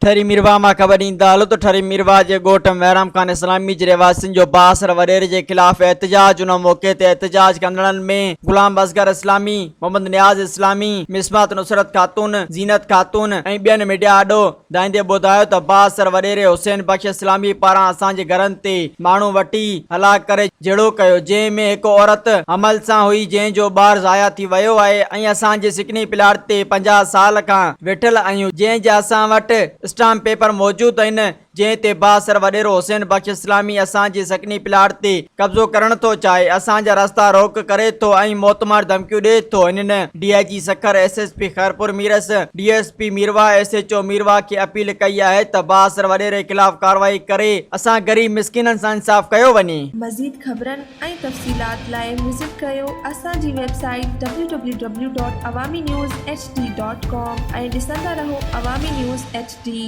ٺري ميرواهه مان خبر ڏيندا هلو ته ٺري ميرواهه جي ڳوٺ محرم خان اسلامي جي رهواسين جو بااثر وڏيري جي خلاف احتجاج ان موقعي تي احتجاج ڪندڙن ۾ غلام اصغر اسلامي، محمد نياز اسلامي، مسمات نصرت خاتون، زينت خاتون ۽ ٻين ميڊيا آڏو دانهيندي ٻڌايو ته بااثر وڏيري حسين بخش اسلامي پاران اسان جي گهرن تي ماڻهو وٺي هلاڪ ڪري جهيڙو ڪيو جنهن ۾ هڪ عورت حمل سان هئي جنهن جو ٻار ضايع ٿي ويو آهي ۽ اسان جي سڪني پلاٽ تي 50 سال کان ويٺل آهيون جنهن جا اسان وٽ اسٽامپ پيپر موجود آهن جنهن تي بااثر وڏيرو حسين بخش اسلامي اسان جي سڪني پلاٽ تي قبضو ڪرڻ ٿو چاهي اسان جا رستا روڪ ڪري ٿو ۽ موتمار ڌمڪيون ڏئي ٿو هنن D I G Sukkur S S P Khairpur Mirs D S P Mirwah S H O Mirwah کي اپيل ڪئي آهي ته بااثر وڏيري خلاف ڪارروائي ڪري اسان غريب مسڪينن سان انصاف ڪيو وڃي. مزيد خبرن ۽ تفصيلات لاء وزٽ ڪريو اسان جي website W W W dot Awami news H D dot com ۽ ڏسندا رهو عوامي نيوز ايڇ ڊي.